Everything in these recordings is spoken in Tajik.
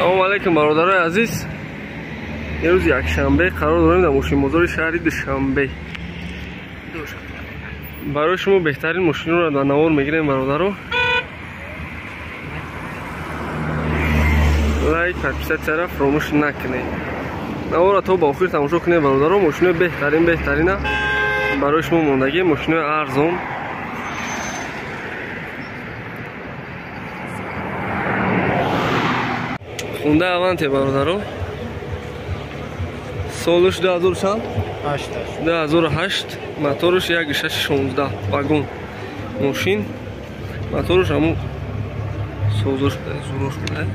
Салом алейкум бародарои азиз. Имрӯз якшанбе қарор дорем дар мошинбозори шаҳри Душанбе. Барои шумо беҳтарин мошинҳоро дар навор мегирем бародаро. Лайк, подписатсияро фаромӯш накунед. Наворро то ба охир тамошо кунед бародаро. Мошинои беҳтарин беҳтарина барои шумо мондагӣ, мошинои арзон. Хунда Аванте бародаро. Солаш 2008, мотораш 1.616 вагон мошин. Мотораш ҳамун созош зурош буда.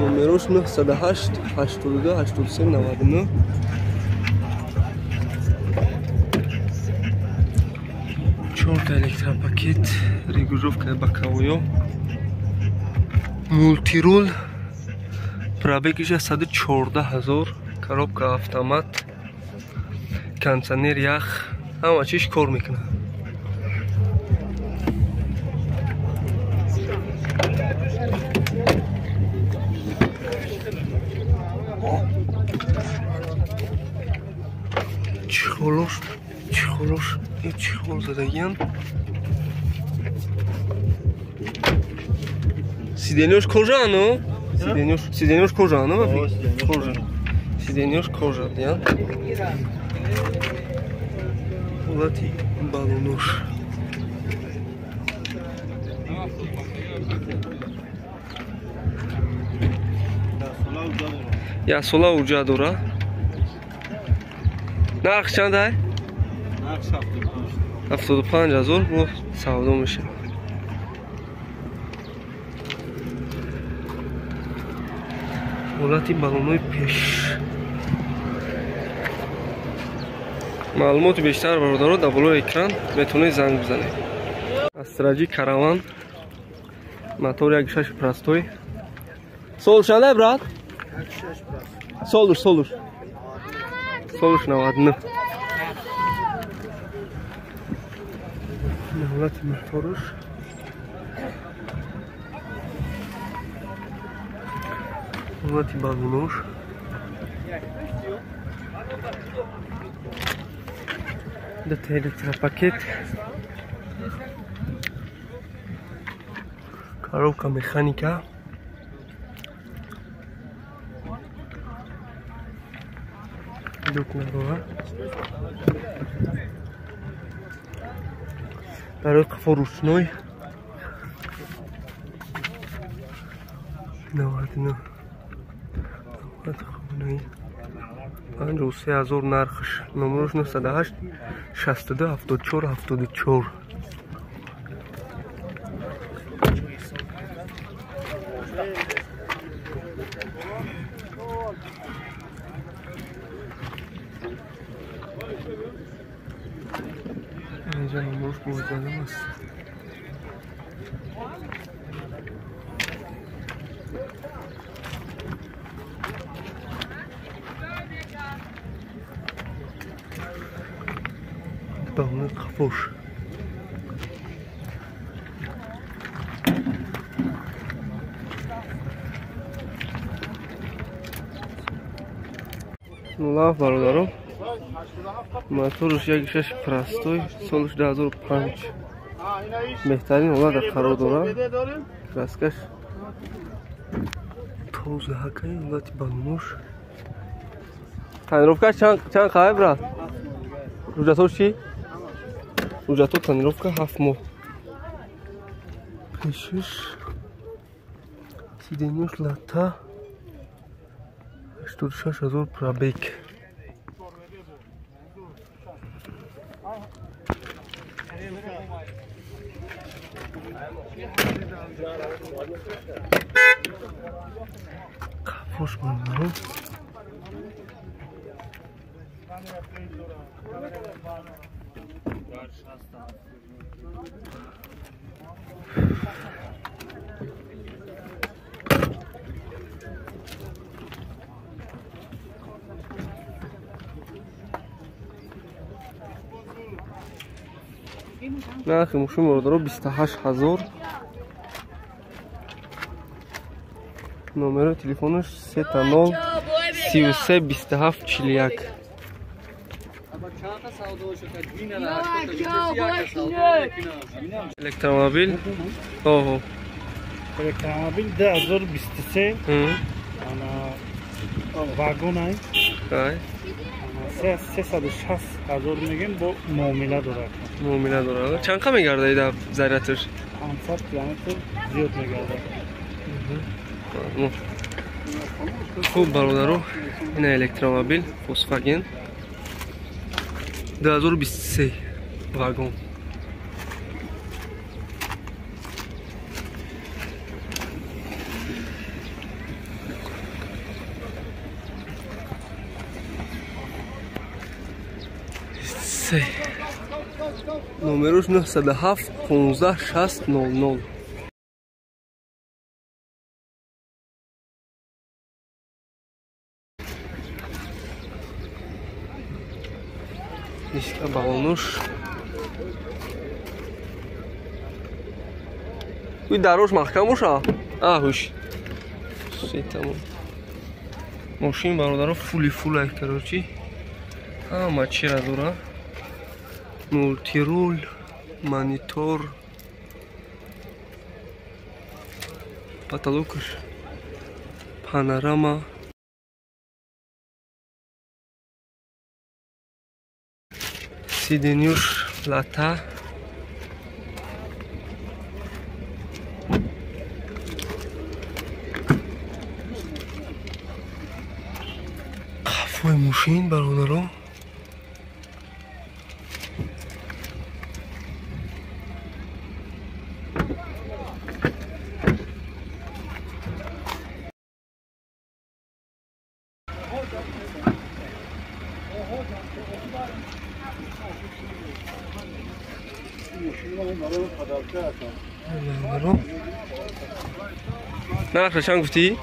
Номерош 908 82 83 99. Чорта электропакет, регулировка боковоё, мултирул, пробегиш 114 000, коробка автомат, кондиционер ях, ҳама чиш кор мекунад. Чехолош, чехолош, чехол задагиян. Сиденьёш кожа, ну? Сиденьёш кожа, ну? Кожа. Сиденьёш кожа, я. Ҳолати балонош. Як сола уҷа дора. Нарх чанд ай? 75 000 бо савдо мешавад. Ҳолати балонои пеш. Маълумоти бештар бародаро дар болои экран метавонед занг бизанед. Астраҷи Караван, мотор 1.6 простой. Сол чанд ай, брат? Солуш, солуш. Солуш 99. Ҳолати моторуш. Ҳолати балонош. Дута электропакет. Коробка механика. Люк надора. Барои қафо ручной. 99. 53 000 нархш. Номерош 908 62 74 74. Инҷа номерош бозданам аст. Балони қафош. Нулав бародаро. Моторш 1.6 простой, солаш 2005. Беҳтарин ҳолат қарор дорад. Краскаш тоза ҳакаи, ҳолати балонош. Тонировкаш чанд қай, брат? Ҳуҷҷатош чӣ? Ҳуҷҷато тонировка 7 моҳ. Пешиш сиденьёш лата, 86 000 пробег. Қафош бародаро. Нархи мошин бародаро 28000. Номери телефонаш 30 33 27 41. Электромобил. Ого. Электромобил 2023. Ана вагон ай. Ай. 360 ҳазор мегем, бо муомила дорад. Муомила дорад. Чанд қа мегардад дар зарядаш? 500 километр зиёд мегардад. Хуб бародаро, ина электромобил Volkswagen 2023 вагон. Номерош 907 15 60 00. Диска балонуш. Уй дарош маҳкам боша? А, ҳуш. Сетамон. Мошин бародаро фули фулай, короче. Ҳама чира дора. Мултирул, монитор, потолокаш, панорама. Сиденюш лата. Қафои мошин бародаро. Нархша чанд гуфтӣ?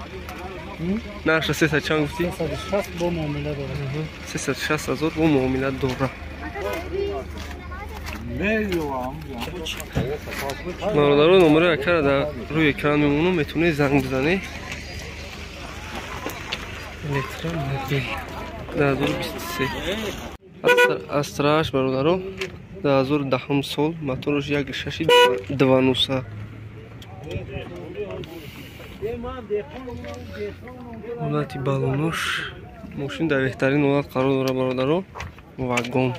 Нархша 300 чанд гуфтӣ? 360 бо муомила дорад. 360 ҳазор бо муомила дорад. Бародаро, номери акара дар рӯи экран мемонам, метавонед занг бизанед. Электромобил 2023. Астрааш бародаро 2010 сол, мотораш 1.6 2.9. Ҳолати балонуш. Мошин дар беҳтарин ҳолат қарор дорад бародаро. Вагон.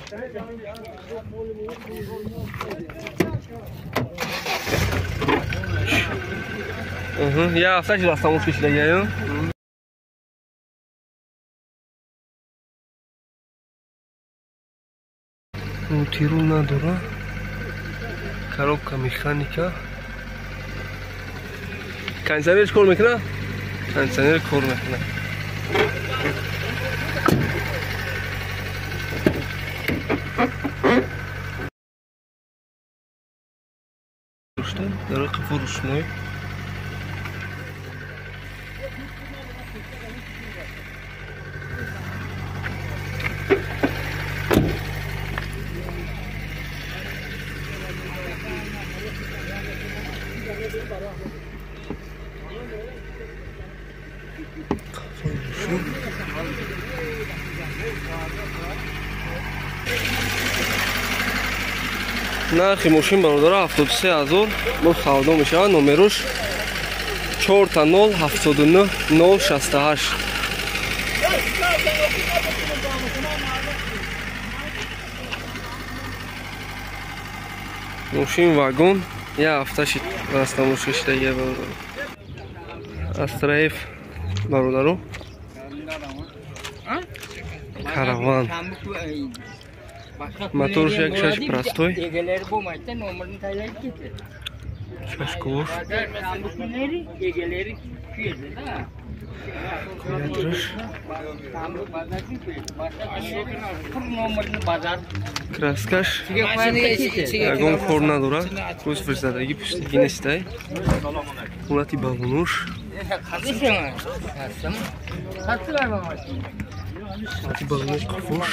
Я ҳафта шуд астамош кишидагиаю. Мултирул надора. Коробка механика. Кондиционер кор мекунад? Кондиционер кор мекунад. Дар қафо рӯшноӣ. Нархи мошин бародаро 73000 бо савдо мешавад. Номерош 4 0 79 068. Мошин вагон як ҳафта шид растамошка шидагия бародаро. Астраев бародаро. Караван. Моторш 1.6 простой. Чашкош. Кулятрош. Краскаш. Ягон кор надорад. Кӯз фирзадаги пуштагӣ нестай. Ҳолати балонуш. Ҳолати балонуш қафош.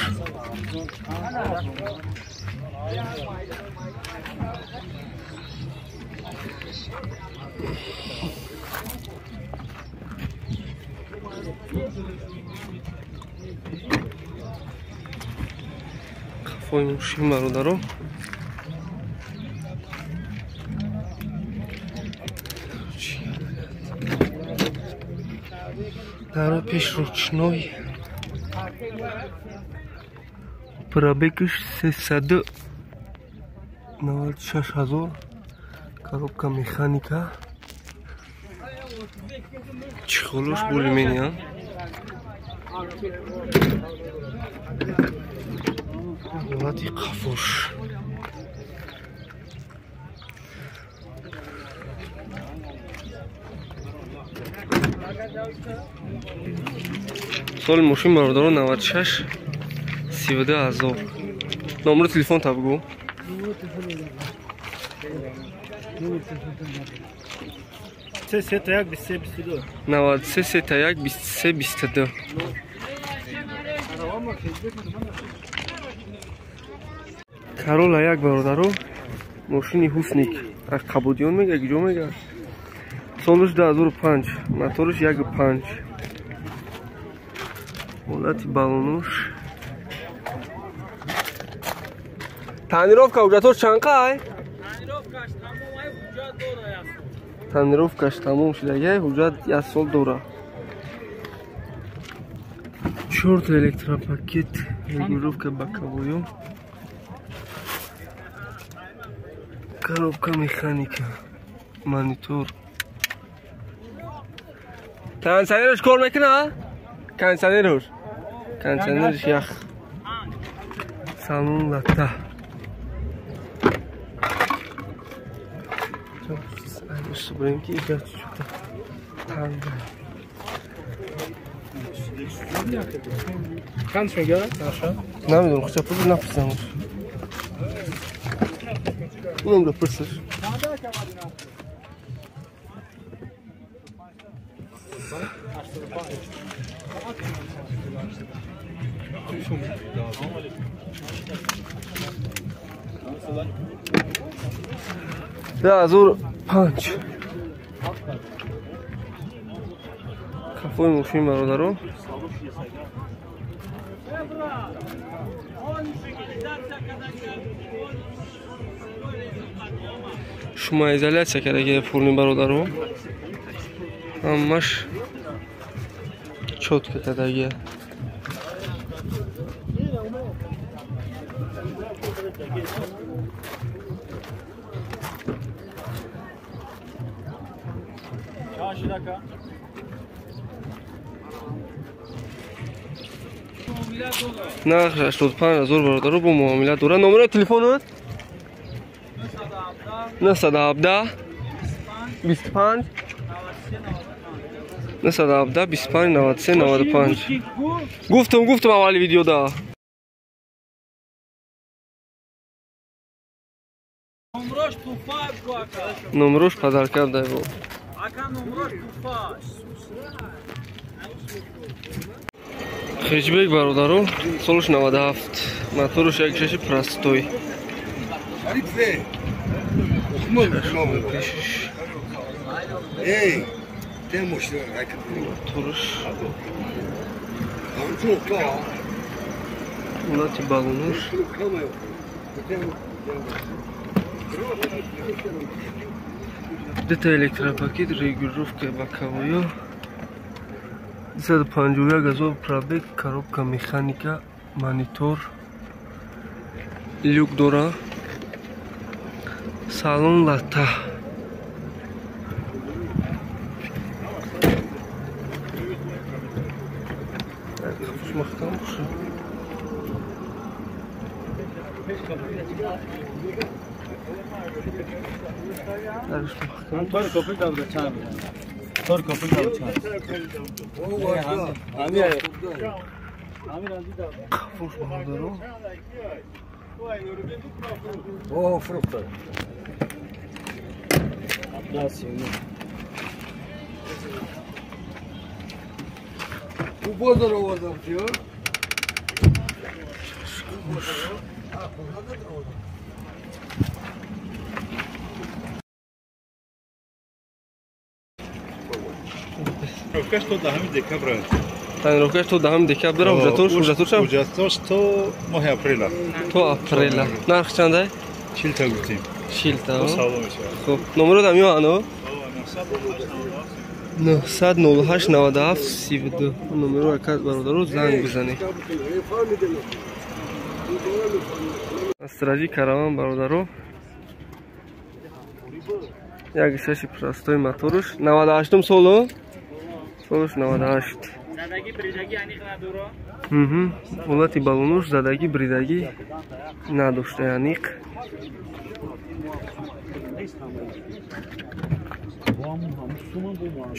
Қафои мошин бародаро. Дара пеш ручной. Пробегш 396 ҳазор. Коробка механика. Чехолош более-менее. Ҳолати қафош. Соли мошин бародаро 96 32 ҳазор. Номери телефон та бигӯ. 93 1 23 22. 93 1 23 22. Карола як бародаро, мошини Ҳусник аз Қабудиён мега, куҷо мега? Солаш 2005, мотораш 1.5. Ҳолати баллонош. Тонировка ҳуҷҷатош чанд қай? Тонировкаш тамом шудагай, ҳуҷҷат як сол дора. Чорта электропакет, регулировка боковой. Коробка механика, монитор. Кондиционерш кор мекуна? Кондиционерш. Кондиционерш ях. Салон лата. Брем ки иҷа чута танга. Чанд мега? Наша? Намедонам, хуча пул напурсам. Унам да пурсаш. Да, зур панҷ. Қафои мошин бародаро. Шумоизоляция кардаги фурни бародаро. Ҳамаш чётко кардаги. Нарх 85 ҳазор бародаро бо муомила дора. Номери телефонат? 917 25 917 25 93 95. Гуфтам аввали видеода. Номрош падарка дай бо. Хеҷбек бародаро, солаш 97, мотораш 1.6 простой. Мотораш. Ҳолати баллонош. Дута электропакет, регулировка боковой. 251 ҳазор пробег, коробка механика, монитор, люк дора, салон лата. Тонировкаш то 10 декабра. Тонировкаш то 10 декабра, ҳуҷҷатош? Ҳуҷҷатош то моҳи апрела. То апрела. Нарх чандай? 40 та гуфтем. 40 та. Савдо мешавад. Хуб, номерот ҳам ано? 908 97 32. Номеро ака бародаро занг бизанед. Астраҷи караван бародаро. Як шаши простой моторуш 98 соло. Солуш 98. Задаги бридаги аниқ надора. Ҳолати баллонуш задаги бридаги надошта аниқ.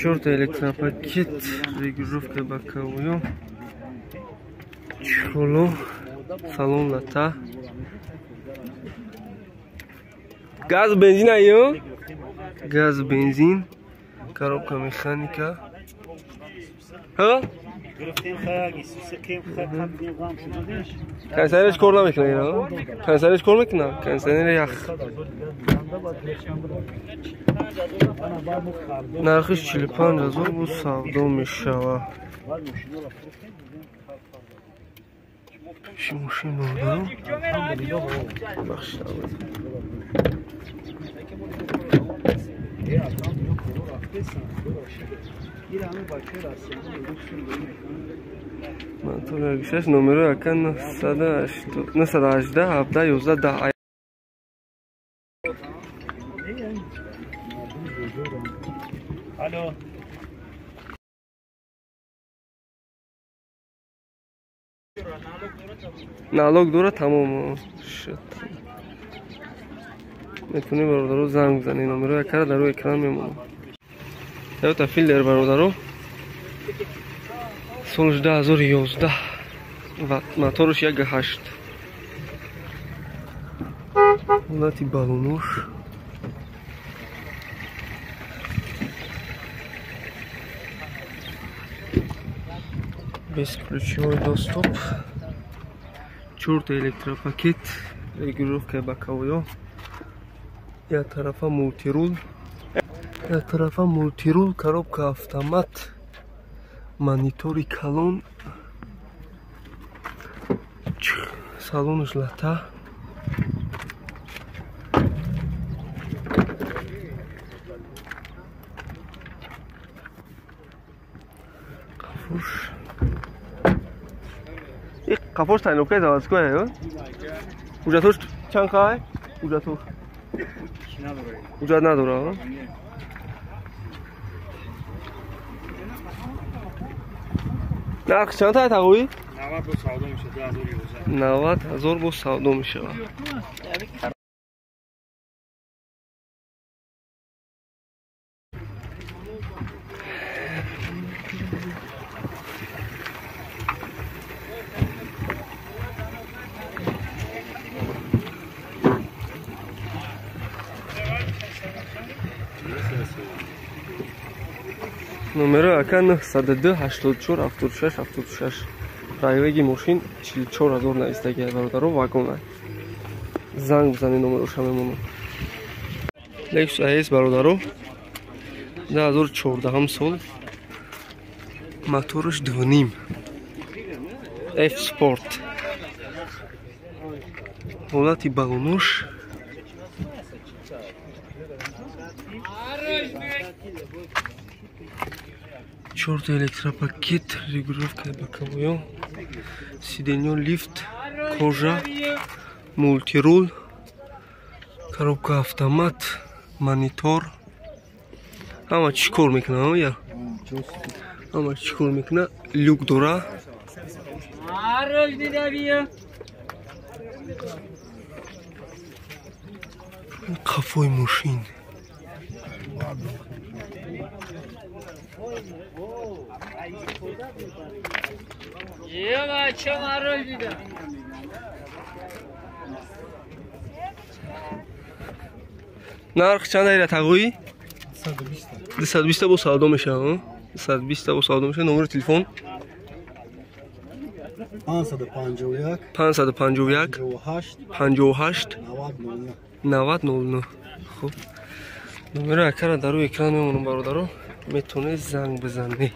Чорта электропакет, регулировка боковую. Чоло, салон лата. Газ бензин айо? Газ бензин, коробка механика. Ҳа? Кондиционерش кор намекунад ино? Кондиционерش кор мекунад? Кондиционер ях. Нархиш 45 ҳазор бо савдо мешавад. Чӣ мошин бародаро? Бахшид. Мотор 6 номеро ака 918 17 11 10. Алло. Налог дора тамом шуд. Метавонӣ бародаро занг бизанӣ, номеро якара дар рӯи экран мемонад. Toyota Fielder бародаро соли 2011 ва моторш 1.8. Ҳолати баллонош бесключевой доступ, чорта электропакет, регулировка боковой, як тарафа мултирул, як тарафа мултирул, коробка автомат, монитори калон, салонаш лата. Қафош. И қафош тайнокаи заводской ё? Ҳуҷҷатош чанд қай? Ҳуҷҷатош. Ҳуҷҷат надора? Нарх чанд тай тағоӣ? 90 бо савдо мешавад, 2011. 90 ҳазор бо савдо мешавад. Номеро ака 902 84 76 76. Райвеги мошин 44 ҳазор навистагиай бародаро, вагона. Занг бизанед, номероша мемонад. Lexus IS бародаро 2014 сол, моторш 2.5 F Sport. Ҳолати баллонош чорта электропакет, регулировка боковой, сиденье, лифт, кожа, мултирул, коробка автомат, монитор. Ҳама чӣ кор мекунад? Я ҳама чӣ кор мекунад? Люк дора. Қафои мошин. Нарх чанд айра тағоӣ? 220 бо савдо мешавад. 220 бо савдо мешавад. Номери телефон 551 551 58 90 00. Хуб, номери акара дар рӯи экран мемонам бародаро. Метавонед занг бизанед.